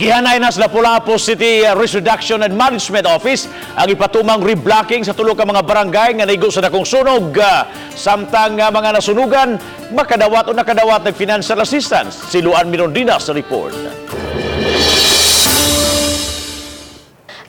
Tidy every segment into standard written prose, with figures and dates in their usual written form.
Gihanay na sa Lapu-Lapu City Risk Reduction and Management Office ang ipatumang reblocking sa tulo ka mga barangay nga naigo sa dakong sunog. Samtang mga nasunugan makadawat o nakadawat ng financial assistance. Si Luan Mirondina sa report.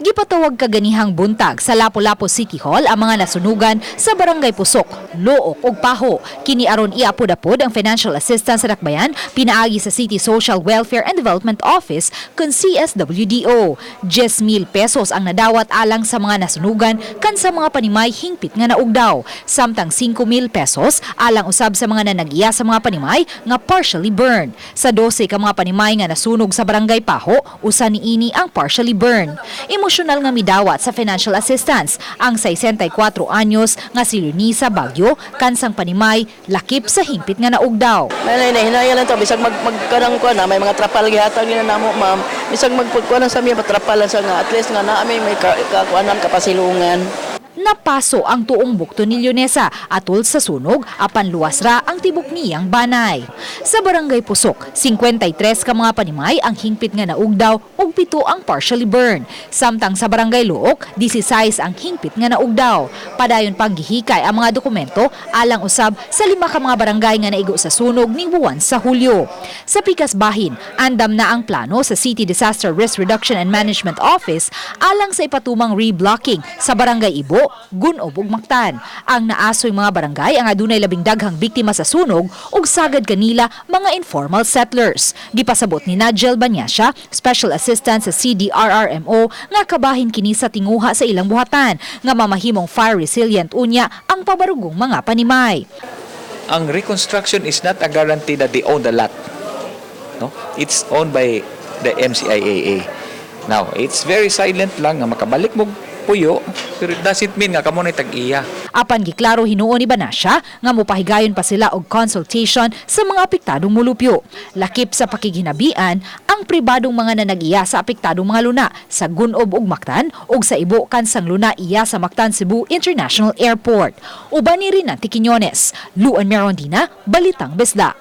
Gipatawag kaganihang buntag sa Lapu-Lapu City Hall ang mga nasunugan sa Barangay Pusok, Looc ug Paho. Kini aron iapod-apod ang financial assistance sa dakbayan pinaagi sa City Social Welfare and Development Office kun CSWDO. 10,000 pesos ang nadawat alang sa mga nasunugan kan sa mga panimay hingpit nga naugdaw. Samtang 5,000 pesos alang usab sa mga nanagiya sa mga panimay nga partially burned. Sa 12 ka mga panimay nga nasunog sa Barangay Paho, usa niini ang partially burned. Emosyonal nga midawat sa financial assistance ang 64 anyos nga si Lunisa Bagyo kansang panimay lakip sa hingpit nga naugdaw. May hinaya lang to bisag mag magkanang kuan na may mga trapal gihatag ni na namo, ma'am. Bisag magpagkuan lang sa mi trapal lang sa nga at least nga naa may may kakuanan kapasilungan. Napaso ang tuong bukto ni Leonesa atol sa sunog apan luwas ra ang tibok niyang banay. Sa Barangay Pusok, 53 ka mga panimay ang hingpit nga naugdaw ug 7 ang partially burned. Samtang sa Barangay Looc, 16 ang hingpit nga naugdaw. Padayon pang gihikay ang mga dokumento alang usab sa 5 ka mga barangay nga naigo sa sunog ning buwan sa Hulyo. Sa pikas bahin, andam na ang plano sa City Disaster Risk Reduction and Management Office alang sa ipatumang reblocking sa Barangay Ibo, Gunob ug Mactan. Ang naasoy mga barangay ang adunay labing daghang biktima sa sunog ug sagad kanila mga informal settlers. Gipasabot ni Nigel Banyasya, Special Assistant sa CDRRMO, nga kabahin kini sa tinguha sa ilang buhatan nga mamahimong fire resilient unya ang pabarugong mga panimay. Ang reconstruction is not a guarantee that they own the lot. No? It's owned by the MCIAA. Now, it's very silent lang nga makabalik mo puyo, pero it doesn't mean nga kamo na tag-iya. Apan giklaro hinuon ni Banasya nga mopahigayon pa sila og consultation sa mga apektadong mulupyo. Lakip sa pakighinabian ang pribadong mga nanagiya sa apektadong mga luna sa Gunob ug Mactan ug sa Ibo kansang luna iya sa Mactan Cebu International Airport. Uban ni Rinanti Quiñones, Luan Merondina, Balitang Bisda.